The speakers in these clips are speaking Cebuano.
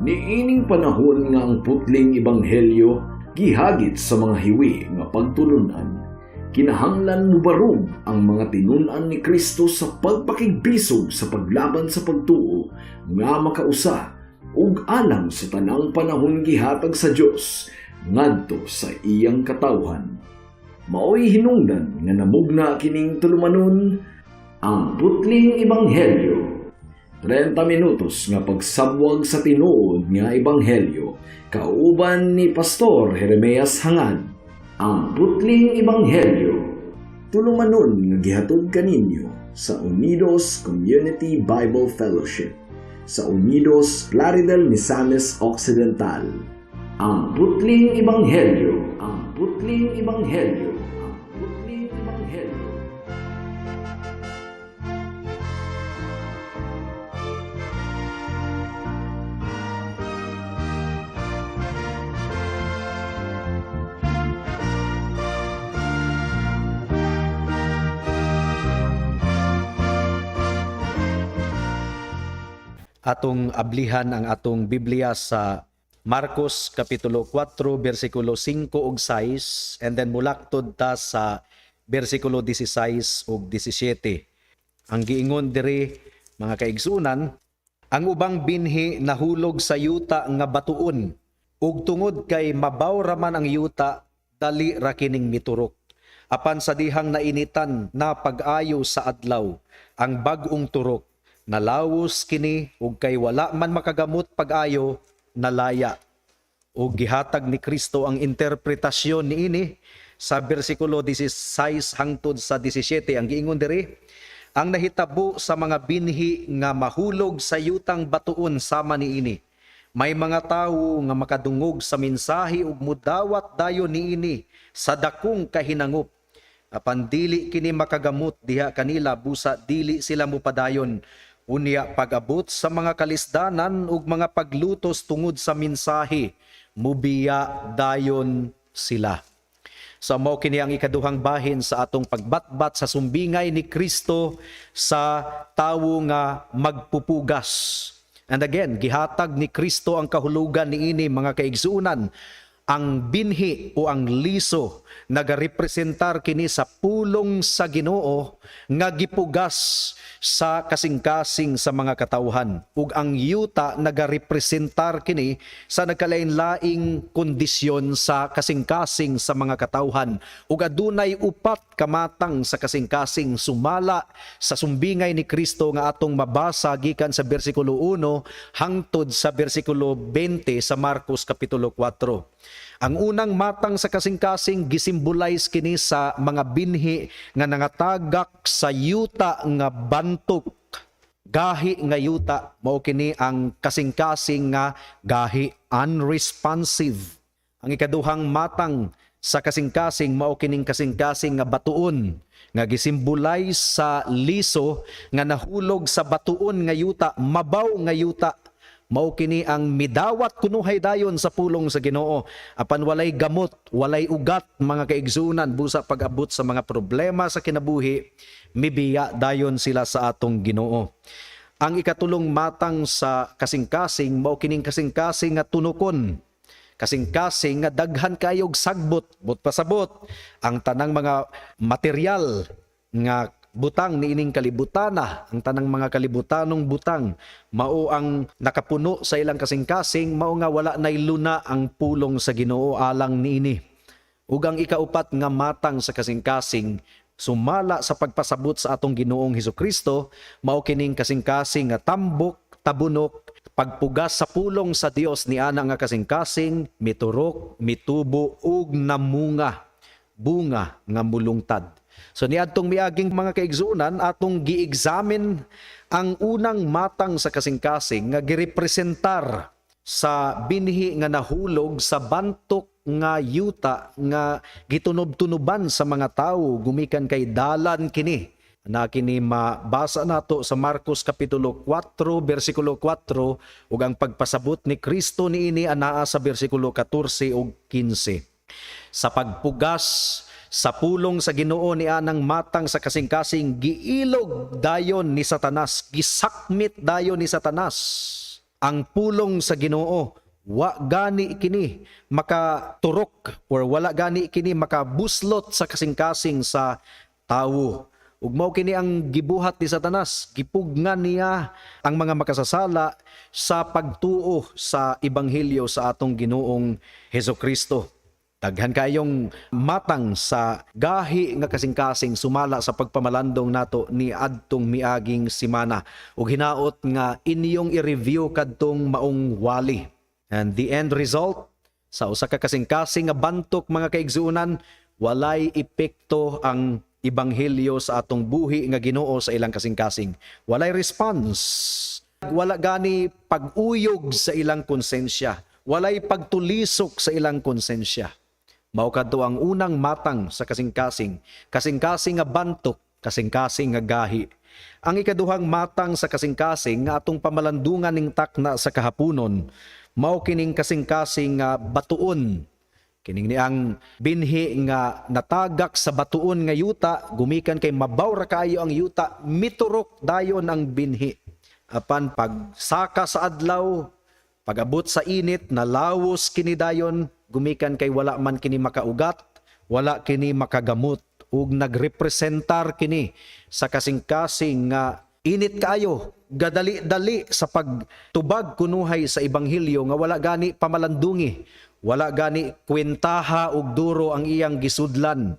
Niining panahon nga ang putling ebanghelyo gihagit sa mga hiwi nga pagtulunan, kinahanglan mubarog ang mga tinun-an ni Kristo sa pagpakigbisog sa paglaban sa pagtuo nga makausa ug alang sa tanang panahon gihatag sa Dios ngadto sa iyang katawhan. Maoy hinungdan nga namugna kining tulumanon, ang Putling Ebanghelyo. 30 minutos nga pagsabwag sa tinuod nga ebanghelyo kauban ni Pastor Jeremias Hangad. Ang Putling Ebanghelyo. Tulumanon nga gihatod kaninyo sa Unidos Community Bible Fellowship sa Unidos, Plaridel, Misamis Occidental. Ang Putling Ebanghelyo. Ang Putling Ebanghelyo. Ang Putling Ebanghelyo. Atong ablihan ang atong Biblia sa Marcos Kapitulo 4 bersikulo 5 ug 6, and then mulaktod ta sa bersikulo 16 ug 17. Ang giingon diri, mga kaigsunan, ang ubang binhi nahulog sa yuta nga batuon, ug tungod kay mabaw raman ang yuta, dali ra kining miturok. Apan sa dihang nainitan na pag-ayo sa adlaw ang bag-ong turok, nalawos kini, ug kay wala man makagamot pag-ayo, nalaya. Ug gihatag ni Kristo ang interpretasyon niini sa bersikulo 16 hangtod sa 17. Ang giingon diri, ang nahitabo sa mga binhi nga mahulog sa yutang batuon sama niini: May mga tawo nga makadungog sa mensahe ug mudawat dayon niini sa dakong kahinangop. Apan dili kini makagamot diha kanila busa dili sila mupadayon. Unya pag-abot sa mga kalisdanan ug mga paglutos tungod sa mensahe, mubiya dayon sila. Sa mao kini ang ikaduhang bahin sa atong pagbatbat sa sumbingay ni Kristo sa tawo nga magpupugas. And again, gihatag ni Kristo ang kahulugan niini, mga kaigsuonan. Ang binhi o ang liso, nagarepresentar kini sa pulong sa Ginoo nga gipugas sa kasing-kasing sa mga katawhan, ug ang yuta, nagarepresentar kini sa nagkalain-laing kondisyon sa kasing-kasing sa mga katawhan. Ug adunay upat kamatang sa kasing-kasing sumala sa sumbingay ni Kristo nga atong mabasa gikan sa bersikulo 1 hangtod sa bersikulo 20 sa Marcos Kapitulo 4. Ang unang matang sa kasing-kasing, gisimbolize kini sa mga binhi nga nangatagak sa yuta nga bantok. Gahi nga yuta, mao kini ang kasing-kasing nga gahi, unresponsive. Ang ikaduhang matang sa kasing-kasing, mao kining kasing-kasing nga batuon nga gisimbolize sa liso nga nahulog sa batuon nga yuta, mabaw nga yuta. Mao kini ang midawat kunuhay dayon sa pulong sa Ginoo apan walay gamot, walay ugat, mga kaigsunan, busa pag-abot sa mga problema sa kinabuhi, mibiya dayon sila sa atong Ginoo. Ang ikatulong matang sa kasing-kasing, mao kining kasing-kasing nga tunukon. Kasing-kasing nga daghan kayog sagbot, but pasabot ang tanang mga material nga butang niining kalibutana, ang tanang mga kalibutanong butang, mao ang nakapuno sa ilang kasing-kasing, mao nga wala nay luna ang pulong sa Ginoo alang niini. Ug ang ikaupat nga matang sa kasing-kasing sumala sa pagpasabot sa atong Ginoong Hesus Kristo, mao kining kasing-kasing nga tambok, tabunok. Pagpugas sa pulong sa Dios ni ana nga kasing-kasing, miturok, mitubo ug namunga bunga nga mulungtad. So niadtong miaging mga kaigsuonan, atong gi-examine ang unang matang sa kasing-kasing nga girepresentar sa binhi nga nahulog sa bantok nga yuta nga gitunob-tunoban sa mga tawo gumikan kay dalan kini na kini mabasa nato sa Marcos Kapitulo 4 bersikulo 4, ug ang pagpasabot ni Kristo niini anaa sa bersikulo 14 ug 15. Sa pagpugas sa pulong sa Ginoo ni anang matang sa kasing-kasing, giilog dayon ni Satanas, gisakmit dayon ni Satanas. Ang pulong sa Ginoo, wa gani kini makaturok or wala gani kini makabuslot sa kasing-kasing sa tawo. Ug mao kini ang gibuhat ni Satanas, gipugnan niya ang mga makasasala sa pagtuo sa ebanghelyo sa atong Ginoong Hesus Kristo. Daghan kayong matang sa gahi nga kasing-kasing sumala sa pagpamalandong nato ni adtong miaging simana, ug hinaot nga inyong i-review kadtong maong wali. And the end result sa usa ka kasing-kasing nga bantok, mga kaigsuonan, walay epekto ang ebanghelyo sa atong buhi nga Ginoo sa ilang kasing-kasing. Walay response. Wala gani pag-uyog sa ilang konsensya. Walay pagtulisok sa ilang konsensya. Mao kadto ang unang matang sa kasing-kasing. Kasing-kasing nga bantok, kasing-kasing nga gahi. Ang ikaduhang matang sa kasing-kasing nga atong pamalandungan ning takna sa kahaponon, mao kining kasing-kasing nga batuon. Kining ni ang binhi nga natagak sa batuon nga yuta, gumikan kay mabaw ra kaayo ang yuta, miturok dayon ang binhi. Apan pagsaka sa adlaw, pag-abot sa init, nalawos kini dayon, gumikan kay wala man kini makaugat, wala kini makagamot, ug nagrepresentar kini sa kasing-kasing nga init kaayo, gadali-dali sa pagtubag kunuhay sa ebanghelyo nga wala gani pamalandungi, wala gani kwentaha ug duro ang iyang gisudlan.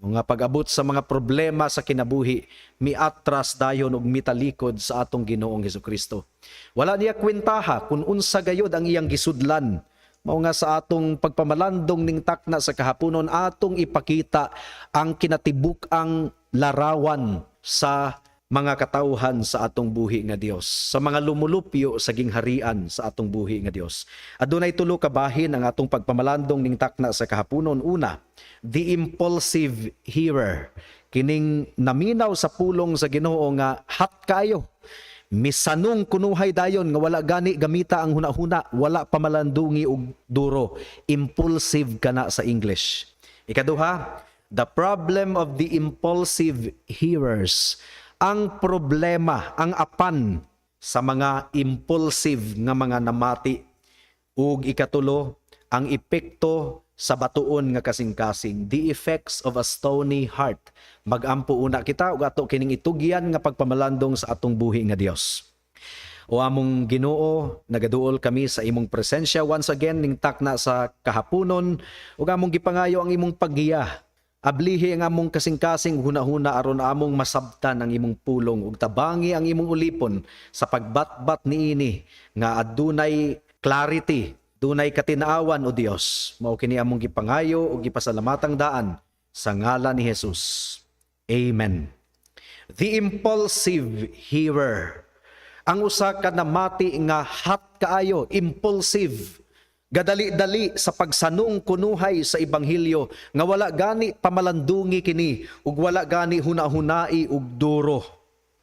Mga pag-abot sa mga problema sa kinabuhi, miatras dayon ug mitalikod sa atong Ginoong Hesukristo. Wala niya kwentaha kung unsa gayod ang iyang gisudlan. Mao nga sa atong pagpamalandong ning takna sa kahaponon, atong ipakita ang kinatibuk-ang larawan sa mga katawhan sa atong buhi nga Dios, sa mga lumulupyo sa gingharian sa atong buhi nga Dios. Adunay tulo ka bahin ang atong pagpamalandong ning takna sa kahaponon. Una, the impulsive hearer. Kining naminaw sa pulong sa Ginoo nga hot kayo. Misanong kunuhay dayon nga wala gani gamita ang hunahuna, wala pamalandungi og duro. Impulsive kana sa English. Ikaduha, the problem of the impulsive hearers. Ang problema, ang apan sa mga impulsive nga mga namati. Ug ikatulo, ang epekto sa batuon nga kasing-kasing, the effects of a stony heart. Magampo una kita ug ato kining itugyan nga pagpamalandong sa atong buhi nga Dios. O among Ginoo, nagaduol kami sa imong presensya once again ning takna sa kahaponon ug among gipangayo ang imong paggiya. Ablihi ang among kasing-kasing hunahuna aron among masabtan ang imong pulong, ug tabangi ang imong ulipon sa pagbatbat niini nga adunay clarity, dunay katinaawan, o Dios. Mao kini among gipangayo ug gipasalamatang daan sa ngalan ni Jesus. Amen. The impulsive hearer. Ang usa ka namati nga hot kaayo, impulsive. Gadali-dali sa pagsanong kunuhay sa ebanghelyo nga wala gani pamalandungi kini ug wala gani hunahunai ug duro.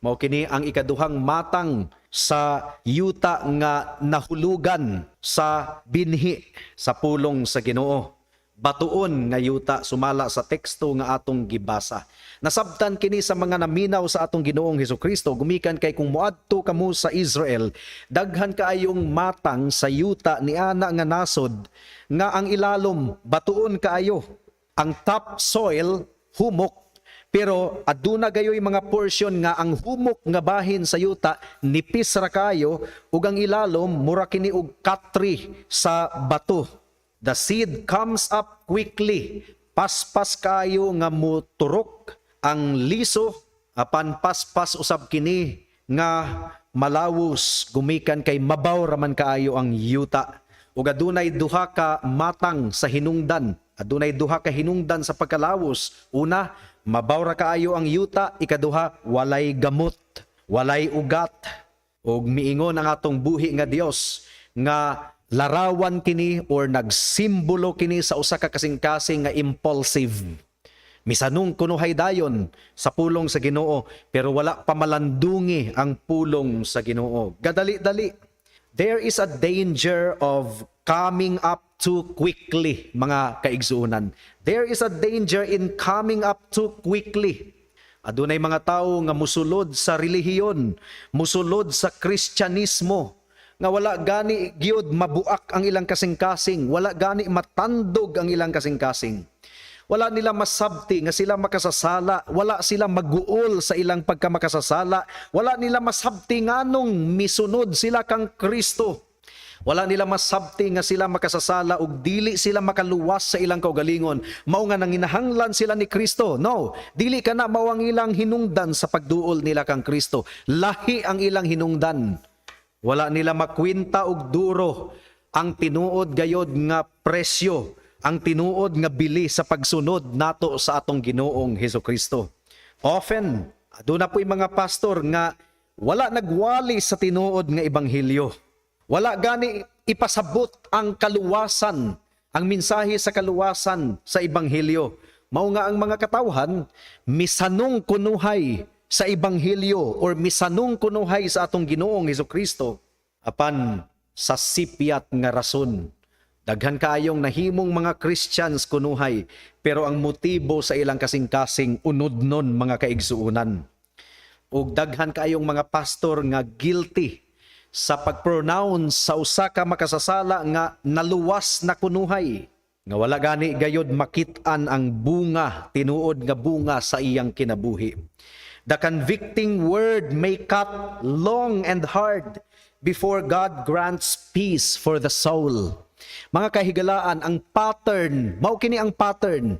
Mao kini ang ikaduhang matang sa yuta nga nahulugan sa binhi sa pulong sa Ginoo. Batuon nga yuta sumala sa teksto nga atong gibasa. Nasabtan kini sa mga naminaw sa atong Ginoong Hesukristo, gumikan kay kung moadto kamo sa Israel, daghan kaayong matang sa yuta ni ana nga nasod nga ang ilalom batuon kaayo. Ang top soil humok, pero aduna gayoy mga portion nga ang humok nga bahin sa yuta nipis ra kayo ug ang ilalom mura kini og katri sa bato. The seed comes up quickly. Paspas kayo nga muturok ang liso, apan paspas usab kini nga malawos gumikan kay mabaw raman kaayo ang yuta. Ug adunay duha ka matang sa hinungdan. Adunay duha ka hinungdan sa pagkalawos. Una, mabaw ra kaayo ang yuta. Ikaduha, walay gamot, walay ugat. Ug miingon ang atong buhi nga Dios nga larawan kini or nagsimbolo kini sa usa ka kasing-kasing nga impulsive. Misanong kunuhay dayon sa pulong sa Ginoo, pero wala pa malandungi ang pulong sa Ginoo. Gadali-dali. There is a danger of coming up too quickly, mga kaigsuonan. There is a danger in coming up too quickly. Adunay mga tawo nga musulod sa relihiyon, musulod sa Kristyanismo, Nga wala gani gyud mabuak ang ilang kasing-kasing, wala gani matandog ang ilang kasing-kasing. Wala nila masabti nga sila makasasala, wala sila maguol sa ilang pagkamakasasala, wala nila masabti nganong misunod sila kang Kristo. Wala nila masabti nga sila makasasala ug dili sila makaluwas sa ilang kaugalingon. Mao nga nanginahanglan sila ni Kristo. No, dili kana mao ang ilang hinungdan sa pagduol nila kang Kristo. Lahi ang ilang hinungdan. Wala nila makwinta og duro ang tinuod gayod nga presyo, ang tinuod nga bili sa pagsunod nato sa atong Ginoong Hesus Kristo. Often, aduna po'y mga pastor nga wala nagwali sa tinuod nga ebanghelyo. Wala gani ipasabot ang kaluwasan, ang mensahe sa kaluwasan sa ebanghelyo. Mao nga ang mga katawhan misanong kunuhay sa ebanghelyo or misanong kunuhay sa atong Ginoong Hesus Kristo apan sa sipyat nga rason. Daghan kaayong nahimong mga Christians kunuhay, pero ang motibo sa ilang kasing-kasing unodnon, mga kaigsuunan. Ug daghan kaayong mga pastor nga guilty sa pag-pronounce sa usa ka makasasala nga naluwas na kunuhay, nga wala gani gayod makit-an ang bunga, tinuod nga bunga sa iyang kinabuhi. The convicting word may cut long and hard before God grants peace for the soul. Mga kahigalaan, ang pattern, mao kini ang pattern.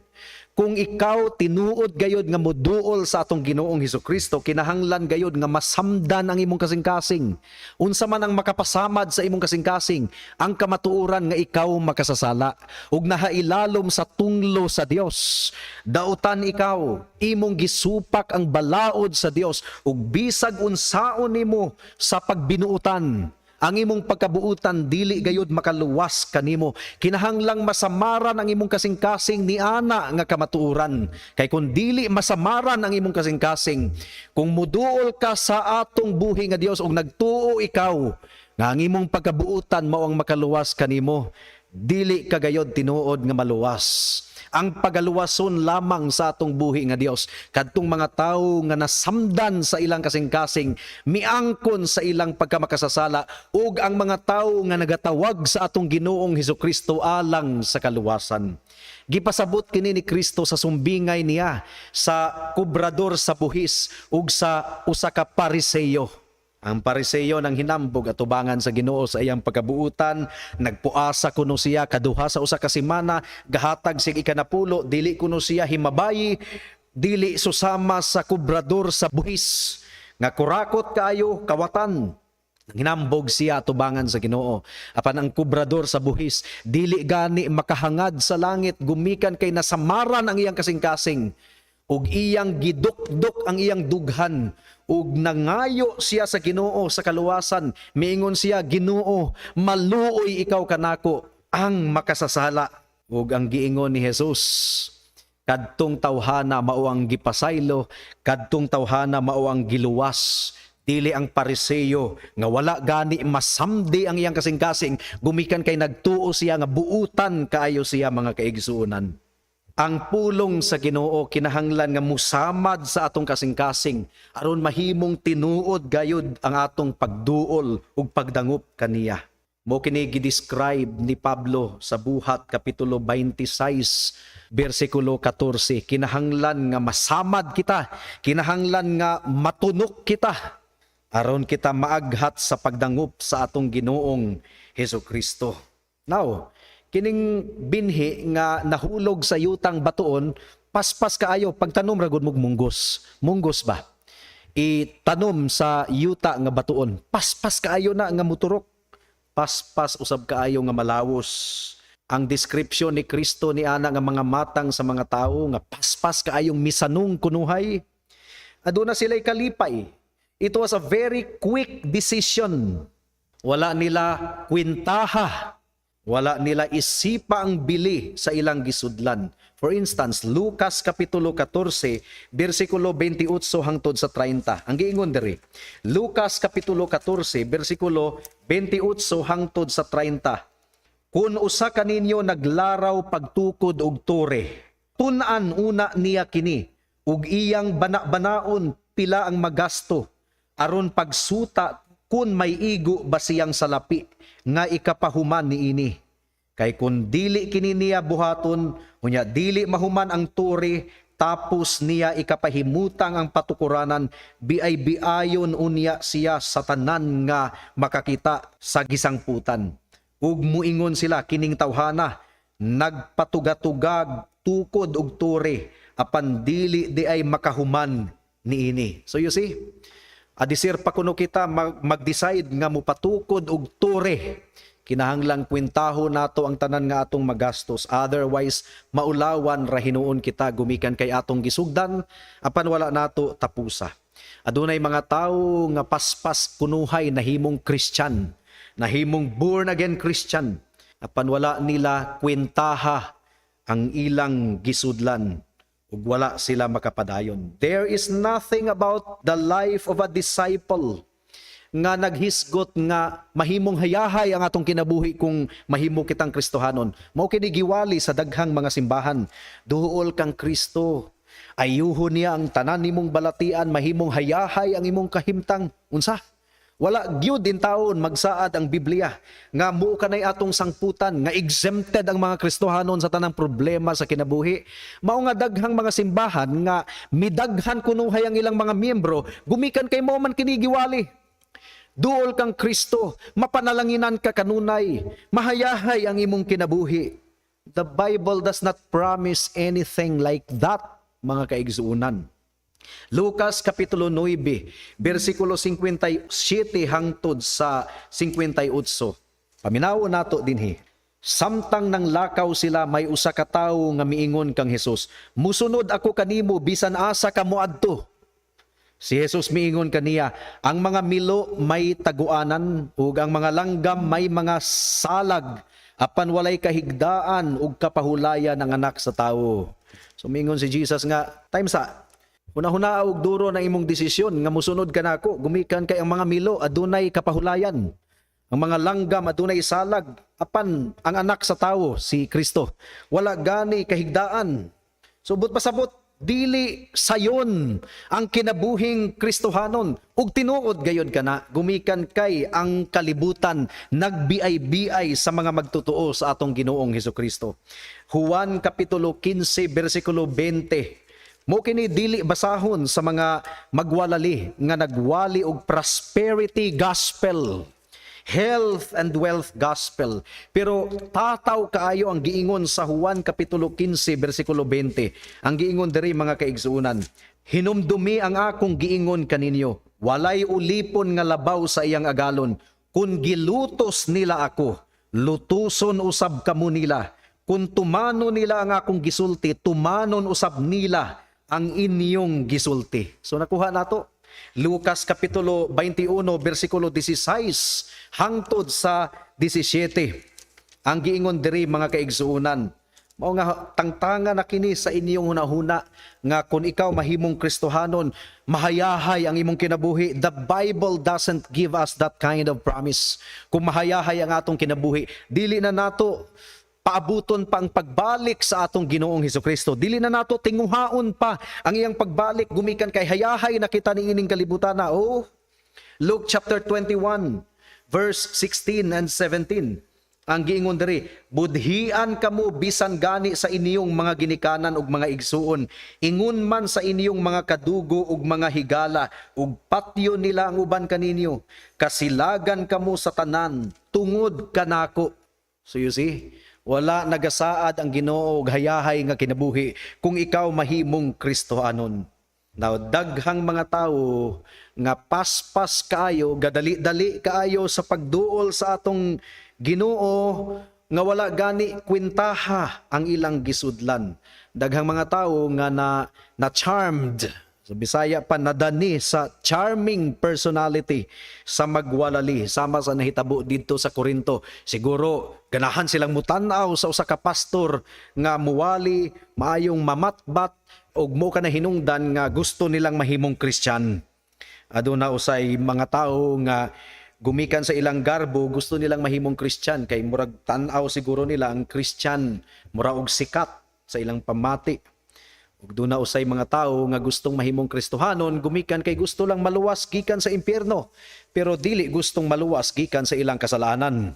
Kung ikaw tinuod gayod nga moduol sa atong Ginoong Hesus Kristo, kinahanglan gayod nga masamdan ang imong kasing-kasing. Unsa man ang makapasamad sa imong kasing-kasing, ang kamatuoran nga ikaw makasasala ug nahailalom sa tunglo sa Dios. Dautan ikaw, imong gisupak ang balaod sa Dios ug bisag unsaon nimo sa pagbinuutan, ang imong pagkabuutan dili gayud makaluwas kanimo. Kinahanglang masamaran ang imong kasing-kasing ni ana nga kamatuoran. Kay kung dili masamaran ang imong kasing-kasing, kung muduol ka sa atong buhi nga Dios ug nagtuo ikaw nga ang imong pagkabuutan mao ang makaluwas kanimo, dili ka gayod tinuod nga maluwas. Ang pagaluwason lamang sa atong buhi nga Dios kadtong mga tawo nga nasamdan sa ilang kasing-kasing, miangkon sa ilang pagkamakasasala, ug ang mga tawo nga nagatawag sa atong Ginoong Hesus Kristo alang sa kaluwasan. Gipasabot kini ni Kristo sa sumbingay niya sa kubrador sa buhis ug sa usa ka Pariseyo. Ang Pariseyo nang hinambog atubangan sa Ginoo sa iyang pagkabuutan, nagpuasa kuno siya kaduha sa usa ka semana, gahatag sig ikanapulo, dili kuno siya himabayi, dili susama sa kubrador sa buhis, nga kurakot kaayo kawatan. Hinambog siya atubangan sa Ginoo. Apan ang kubrador sa buhis, dili gani makahangad sa langit gumikan kay nasamaran ang iyang kasing-kasing ug iyang gidukdok ang iyang dughan ug nangayo siya sa Ginoo sa kaluwasan. Miingon siya, "Ginoo, maluoy ikaw kanako ang makasasala." Ug ang giingon ni Jesus, kadtong tawhana mao ang gipasaylo, kadtong tawhana mao ang giluwas, dili ang Pariseyo nga wala gani masamdi ang iyang kasing-kasing gumikan kay nagtuo siya nga buutan kaayo siya. Mga kaigsuonan, ang pulong sa Ginoo kinahanglan nga musamad sa atong kasing-kasing aron mahimong tinuod gayud ang atong pagduol ug pagdangop kaniya. Mo kini gi-describe ni Pablo sa Buhat kapitulo 26 bersikulo 14. Kinahanglan nga masamad kita, kinahanglan nga matunok kita aron kita maaghat sa pagdangop sa atong Ginoong Hesus Kristo. Now, kining binhi nga nahulog sa yutang batuon, paspas kaayo pagtanom ra gud mog munggos. Munggos ba? Itanom sa yuta nga batuon, paspas kaayo na nga muturok. Paspas usab kaayo nga malawos. Ang description ni Kristo ni ana nga mga matang sa mga tao nga paspas kaayong misanong kunuhay. Aduna sila'y kalipay. It was a very quick decision. Wala nila kwintaha. Wala nila isipa ang bili sa ilang gisudlan. For instance, Lucas Kapitulo 14, bersikulo 28 hangtod sa 30. Ang giingon diri. Lucas Kapitulo 14, bersikulo 28 hangtod sa 30. "Kung usa kaninyo naglaraw pagtukod og tore, tun-an una niya kini ug iyang bana-banaon pila ang magasto aron pagsuta Kun may igo ba siyang salapi nga ikapahuman niini. Kay kun dili kini niya buhaton, unya dili mahuman ang tore, tapos niya ikapahimutang ang patukuranan, biay-biayon unya siya sa tanan nga makakita sa gisangputan. Ug muingon sila, "Kining tawhana nagpatugatugag tukod og tore, apan dili diay makahuman niini." So you see, adisir pa kuno kita mag-decide nga mopatukod og tore, kinahanglang kwentaho nato ang tanan nga atong magastos. Otherwise, maulawan ra hinuon kita gumikan kay atong gisugdan apan wala nato tapusa. Adunay mga tawo nga paspas kunuhay nahimong Christian, nahimong born again Christian, apan wala nila kwentaha ang ilang gisudlan ug wala sila makapadayon. There is nothing about the life of a disciple nga naghisgot nga mahimong hayahay ang atong kinabuhi kung mahimo kitang Kristohanon. Mao kini giwali sa daghang mga simbahan. "Duol kang Kristo. Ayuhon niya ang tanan nimong balatian, mahimong hayahay ang imong kahimtang." Unsa? Wala gyud din taon magsaad ang Biblia nga muo kanay atong sangputan nga exempted ang mga Kristohanon sa tanang problema sa kinabuhi. Mao nga daghang mga simbahan nga midaghan kunuhay ang ilang mga miyembro gumikan kay mao man kini giwali. "Duol kang Kristo, mapanalanginan ka kanunay, mahayahay ang imong kinabuhi." The Bible does not promise anything like that, mga kaigsuunan. Lucas Kapitulo 9, versikulo 57 hangtod sa 58. Paminaw nato dinhi. Samtang nang lakaw sila, may usa ka tawo nga miingon kang Hesus, "Musunod ako kanimo bisan asa ka moadto." Si Jesus miingon kaniya, "Ang mga milo may taguanan ug ang mga langgam may mga salag, apan walay kahigdaan ug kapahulayan ang Anak sa Tawo." So miingon si Jesus nga, "Time sa hunahuna og duro na imong desisyon nga musunod ka nako gumikan kay ang mga milo adunay kapahulayan. Ang mga langgam adunay salag, apan ang Anak sa Tawo, si Kristo, wala gani kahigdaan." So but pasabot, dili sayon ang kinabuhing Kristohanon ug tinuod gayod kana gumikan kay ang kalibutan nagbiay-biay sa mga magtotoo sa atong Ginoong Hesukristo. Juan Kapitulo 15 bersikulo 20. Mo kini dili basahon sa mga magwalali nga nagwali og prosperity gospel, health and wealth gospel. Pero tataw kaayo ang giingon sa Juan Kapitulo 15 bersikulo 20. Ang giingon diri, mga kaigsuonan, "Hinumdumi ang akong giingon kaninyo, walay ulipon nga labaw sa iyang agalon. Kung gilutos nila ako, lutuson usab kamo nila. Kung tumano nila ang akong gisulti, tumanon usab nila ang inyong gisulti." So nakuha nato. Lucas Kapitulo 21 bersikulo 16 hangtod sa 17. Ang giingon diri, mga kaigsuonan, mao nga tangtanga na kini sa inyong hunahuna nga kung ikaw mahimong Kristohanon, mahayahay ang imong kinabuhi. The Bible doesn't give us that kind of promise. Kung mahayahay ang atong kinabuhi, dili na nato paabuton pa ang pagbalik sa atong Ginoong Hesukristo. Dili na nato tinguhaon pa ang iyang pagbalik gumikan kay hayahay na kita niining kalibutan na. Oh, Luke chapter 21 verse 16 and 17. Ang giingon diri, "Budhian kamo bisan gani sa inyong mga ginikanan ug mga igsuon, ingon man sa inyong mga kadugo ug mga higala, ug patyo nila ang uban kaninyo. Kasilagan kamo sa tanan tungod kanako." So you see, wala nagasaad ang Ginoo og hayahay nga kinabuhi kung ikaw mahimong Kristohanon. Now, daghang mga tawo nga paspas kaayo, gadali-dali kaayo sa pagduol sa atong Ginoo nga wala gani kwentaha ang ilang gisudlan. Daghang mga tawo nga na charmed, sa Bisaya pa, nadani sa charming personality sa magwalali, sama sa nahitabo didto sa Corinto. Siguro ganahan silang mutan-aw sa usa ka pastor nga muwali, maayong mamatbat, ug mo ka na hinungdan nga gusto nilang mahimong Christian. Aduna usay mga tawo nga gumikan sa ilang garbo, gusto nilang mahimong Christian kay murag tan-aw siguro nila ang Christian mura og sikat sa ilang pamati. Ug duna usay mga tawo nga gustong mahimong Kristohanon gumikan kay gusto lang maluwas gikan sa impyerno, pero dili gustong maluwas gikan sa ilang kasalanan.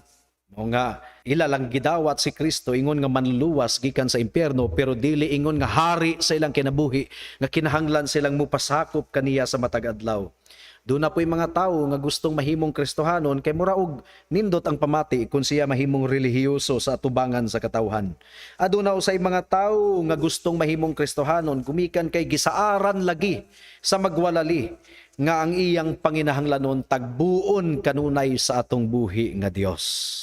Mao nga ila lang gidawat si Kristo ingon nga manluluwas gikan sa impyerno, pero dili ingon nga hari sa ilang kinabuhi nga kinahanglan silang mupasakop kaniya sa matag adlaw. Duna po'y mga tawo nga gustong mahimong Kristohanon kay mura og nindot ang pamati kung siya mahimong relihiyoso sa atubangan sa katawhan. Aduna usay mga tawo nga gustong mahimong Kristohanon gumikan kay gisaaran lagi sa magwalali nga ang iyang panginahanglanon tagbuon kanunay sa atong buhi nga Dios.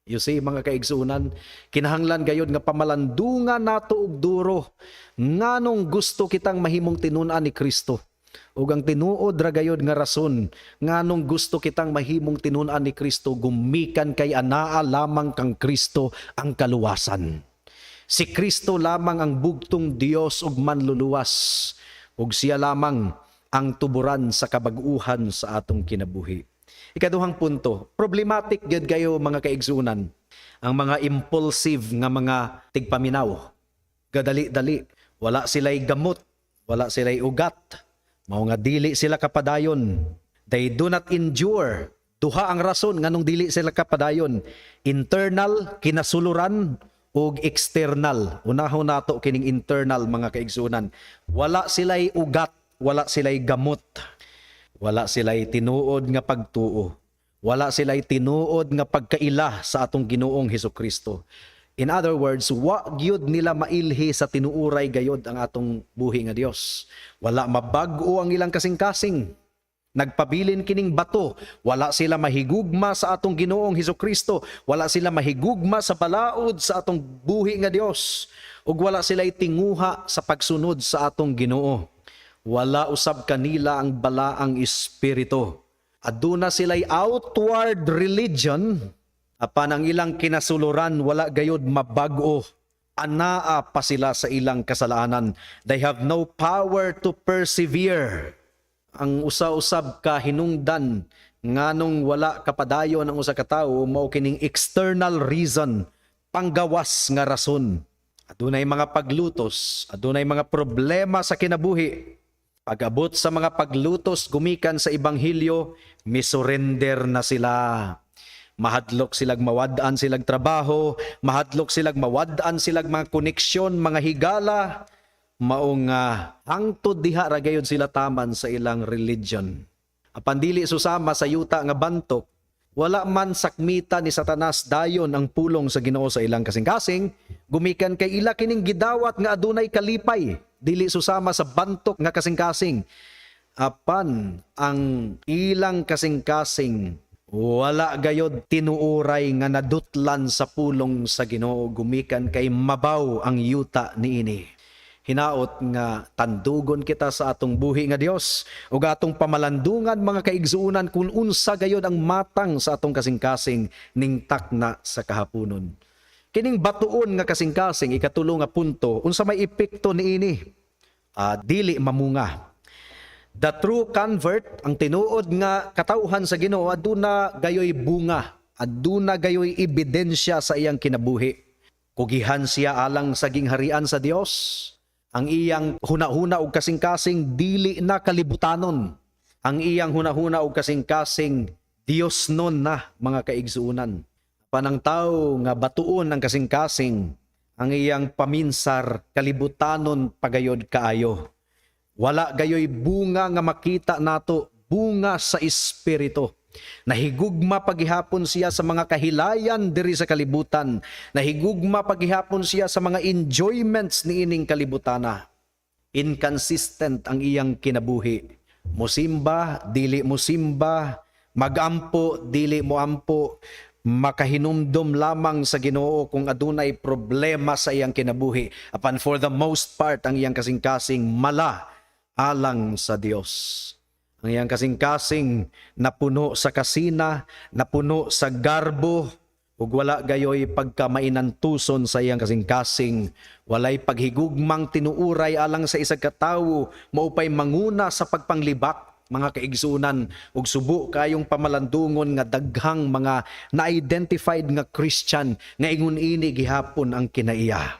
You see, mga kaigsunan, kinahanglan gayod nga pamalandungan nato og duro nganong gusto kitang mahimong tinun-an ni Kristo. Ug ang tinuod ra gayod nga rason nganong gusto kitang mahimong tinun-an ni Kristo gumikan kay anaa lamang kang Kristo ang kaluwasan. Si Kristo lamang ang bugtong Dios ug manluluwas, ug siya lamang ang tuburan sa kabag-uhan sa atong kinabuhi. Ikaduhang punto, problematic gyud kayo, mga kaigsunan, ang mga impulsive nga mga tigpaminaw. Gadali-dali, wala sila'y gamot, wala sila'y ugat. Mao nga dili sila kapadayon. They do not endure. Duha ang rason nganong dili sila kapadayon. Internal, kinasuluran, ug external. Unahon nato kining internal, mga kaigsunan. Wala sila'y ugat, wala sila'y gamot. Wala sila'y tinuod nga pagtuo. Wala sila'y tinuod nga pagkaila sa atong Ginoong Hesus Kristo. In other words, wa gyud nila mailhi sa tinuuray gayod ang atong buhi nga Dios. Wala mabag-o ang ilang kasing-kasing. Nagpabilin kining bato. Wala sila mahigugma sa atong Ginoong Hesus Kristo. Wala sila mahigugma sa balaod sa atong buhi nga Dios. Ug wala sila tinguha sa pagsunod sa atong Ginoo. Wala usab kanila ang balaang espiritu. Aduna sila'y outward religion, apan ang ilang kinasuluran wala gayod mabag-o. Anaa pa sila sa ilang kasalanan. They have no power to persevere. Ang usa-usab ka hinungdan nganong wala kapadayon ang usa ka tawo mao kining external reason, panggawas nga rason. Adunay mga paglutos, adunay mga problema sa kinabuhi. Pag-abot sa mga paglutos gumikan sa ebanghelyo, misurrender na sila. Mahadlok silag mawad-an silag trabaho, mahadlok silag mawad-an silag mga koneksyon, mga higala, mao nga hangtod diha ra gayud sila taman sa ilang religion. Apan dili susama sa yuta nga bantok, wala man sakmita ni Satanas dayon ang pulong sa Ginoo sa ilang kasing-kasing, gumikan kay ila kining gidawat nga adunay kalipay, dili susama sa bantok nga kasing-kasing. Apan ang ilang kasing-kasing wala gayod tinuuray nga nadutlan sa pulong sa Ginoo gumikan kay mabaw ang yuta niini. Hinaot nga tandugon kita sa atong buhi nga Dios ug atong pamalandungan, mga kaigsuonan, kung unsa gayod ang matang sa atong kasing-kasing ning takna sa kahaponon. Kining batuon nga kasing-kasing, ikatulo nga punto, unsa may epekto niini? Dili mamunga. The true convert, ang tinuod nga katawhan sa Ginoo, aduna gayoy bunga, aduna gayoy ebidensya sa iyang kinabuhi. Kugihan siya alang sa gingharian sa Dios. Ang iyang hunahuna og kasing-kasing dili na kalibutanon. Ang iyang hunahuna og kasing-kasing Dios nun na, mga kaigsuunan. Panang tao nga batuon ang kasing-kasing, ang iyang paminsar kalibutanon pagayod kaayo. Wala gayoy bunga nga makita nato, bunga sa espiritu. Nahigugma pagihapon siya sa mga kahilayan diri sa kalibutan. Nahigugma pagihapon siya sa mga enjoyments niining kalibutana. Inconsistent ang iyang kinabuhi. Musimba, dili musimba, magampo, dili moampo, makahinumdom lamang sa Ginoo kung adunay problema sa iyang kinabuhi. Apan for the most part, ang iyang kasing-kasing mala alang sa Dios. Ang iyang kasing-kasing napuno sa kasina, napuno sa garbo, ug wala gayoy pagkamainantuson sa iyang kasing-kasing, walay paghigugmang tinuuray alang sa isang katawo, maupay manguna sa pagpanglibak, mga kaigsunan, ug subo kayong pamalandungon nga daghang mga na-identified nga Christian nga ingon ini gihapon ang kinaiya.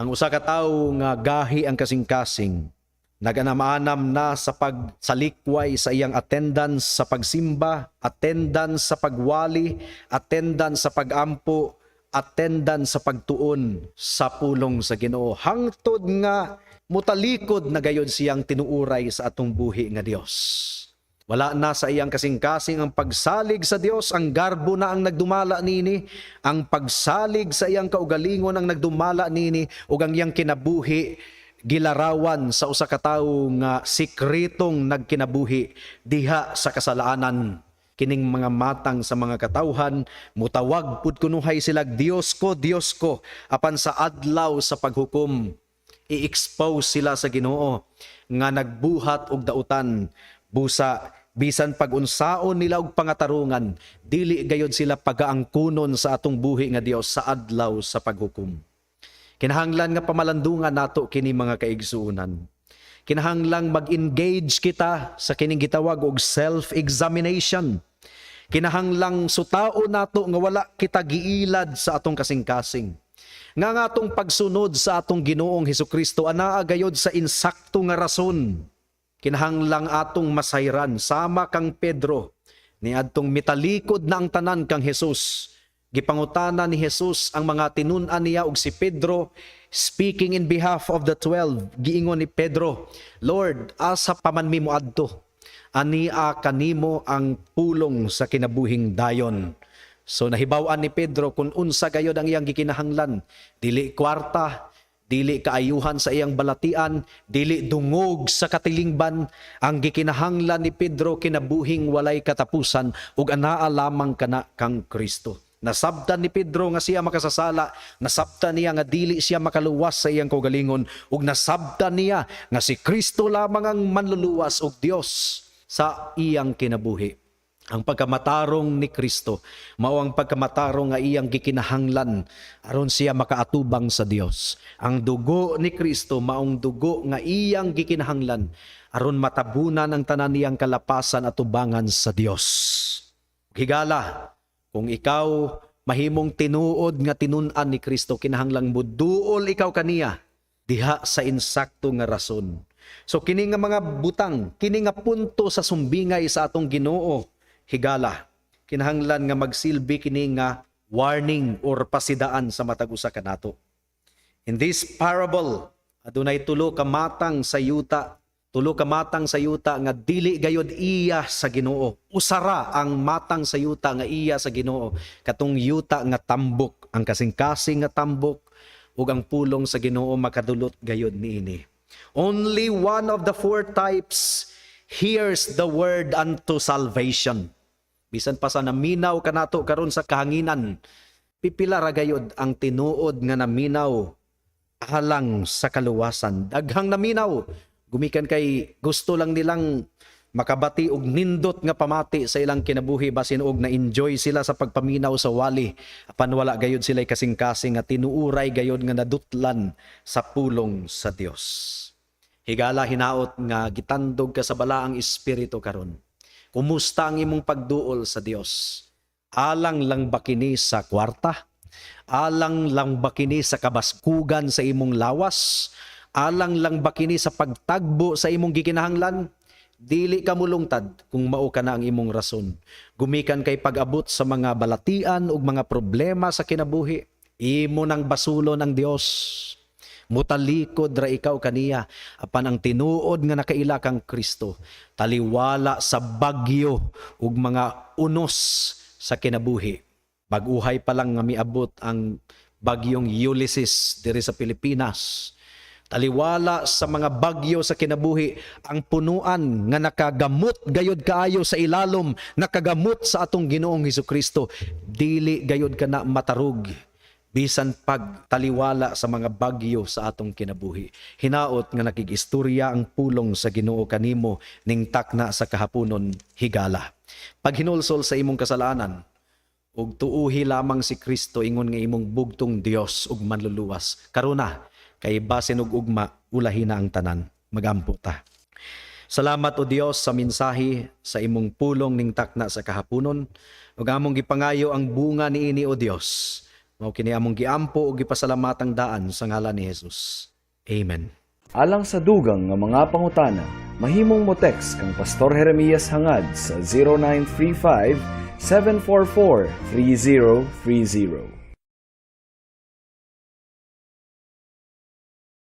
Ang usa ka tawo nga gahi ang kasing-kasing, naganam-anam na sa pagsalikway sa iyang attendance sa pagsimba, attendance sa pagwali, attendance sa pagampo, attendance sa pagtuon sa pulong sa Ginoo, hangtod nga mutalikod na gayod siyang tinuuray sa atong buhi nga Dios. Wala na sa iyang kasing-kasing ang pagsalig sa Dios, ang garbo na ang nagdumala nini, ang pagsalig sa iyang kaugalingon ang nagdumala nini, ug ang iyang kinabuhi gilarawan sa usa ka tawo nga sikretong nagkinabuhi diha sa kasalanan. Kining mga matang sa mga katawhan, mutawag pud kunuhay sila, "Dios ko, Dios ko," apan sa adlaw sa paghukom, i-expose sila sa Ginoo nga nagbuhat og dautan. Busa bisan pag-unsaon nila og pangatarungan, dili gayod sila pagaangkunon sa atong buhi nga Dios sa adlaw sa paghukom. Kinahanglan nga pamalandungan nato kini, mga kaigsuonan. Kinahanglang mag-engage kita sa kining gitawag og self-examination. Kinahanglang sutao nato nga wala kita giilad sa atong kasing-kasing. Nga nga atong pagsunod sa atong Ginoong Hesukristo anaa gayod sa insakto nga rason. Kinahanglang atong masayran sama kang Pedro niadtong mitalikod na ang tanan kang Jesus. Gipangutana ni Jesus ang mga tinun-an niya ug si Pedro, speaking in behalf of the 12, giingon ni Pedro, "Lord, asa pa man mi moadto? Ania kanimo ang pulong sa kinabuhing dayon." So nahibaw-an ni Pedro kung unsa gayod ang iyang gikinahanglan. Dili kwarta, dili kaayuhan sa iyang balatian, dili dungog sa katilingban. Ang gikinahanglan ni Pedro, kinabuhing walay katapusan ug anaa lamang kana kang Kristo. Nasabtan ni Pedro nga siya makasasala, nasabtan niya nga dili siya makaluwas sa iyang kaugalingon, ug nasabtan niya nga si Kristo lamang ang manluluwas ug Dios sa iyang kinabuhi. Ang pagkamatarong ni Kristo mao ang pagkamatarong nga iyang gikinahanglan aron siya makaatubang sa Dios. Ang dugo ni Kristo maong dugo nga iyang gikinahanglan aron matabunan ang tanan niyang kalapasan at tubangan sa Dios. Higala, kung ikaw mahimong tinuod nga tinun-an ni Kristo, kinahanglang muduol ikaw kaniya diha sa insakto nga rason. So kini nga mga butang, kini nga punto sa sumbingay sa atong Ginoo, higala, kinahanglan nga magsilbi kini nga warning or pasidaan sa matag usa kanato. In this parable, adunay tulo ka matang sa yuta, tulo ka matang sa yuta nga dili gayod iya sa Ginoo. Usara ang matang sa yuta nga iya sa Ginoo, katong yuta nga tambok, ang kasing-kasing nga tambok ug ang pulong sa Ginoo makadulot gayod niini. Only one of the four types hears the word unto salvation. Bisan pa sa naminaw kanato karon sa kahanginan, pipila ra gayod ang tinuod nga naminaw alang sa kaluwasan. Daghang naminaw gumikan kay gusto lang nilang makabati og nindot nga pamati sa ilang kinabuhi, basin og na-enjoy sila sa pagpaminaw sa wali, apan wala gayod sila kasing-kasing nga tinuuray gayod nga nadutlan sa pulong sa Dios. Higala, hinaot nga gitandog ka sa Balaang Espiritu karon. Kumusta ang imong pagduol sa Dios? Alang lang ba kini sa kwarta? Alang lang ba kini sa kabaskugan sa imong lawas? Alang lang ba kini sa pagtagbo sa imong gikinahanglan? Dili ka mulungtad kung mao kana ang imong rason. Gumikan kay pag-abot sa mga balatian ug mga problema sa kinabuhi, imo nang basulon ang Dios. Mutalikod ra ikaw kaniya, apan ang tinuod nga nakaila kang Kristo, taliwala sa bagyo ug mga unos sa kinabuhi. Bag-uhay pa lang nga miabot ang bagyong Ulysses diri sa Pilipinas. Taliwala sa mga bagyo sa kinabuhi, ang punuan nga nakagamot gayod kaayo sa ilalom, nakagamot sa atong Ginoong Hesukristo, dili gayod kana matarog bisan pagtaliwala sa mga bagyo sa atong kinabuhi. Hinaot nga nakig-istorya ang pulong sa Ginoo kanimo ning takna sa kahaponon, higala. Paghinulsol sa imong kasalanan, ug tuuhi lamang si Kristo ingon nga imong bugtong Dios ug manluluwas. Karuna kay basin og ugma ulahi na ang tanan. Magampo ta. Salamat, O Dios, sa mensahe sa imong pulong ning takna sa kahaponon. Ug among gipangayo ang bunga niini, O Dios. Mao kini among giampo ug gipasalamatang daan sa ngalan ni Jesus. Amen. Alang sa dugang nga mga pangutana, mahimong mo text kang Pastor Jeremias Hangad sa 0935 744 3030.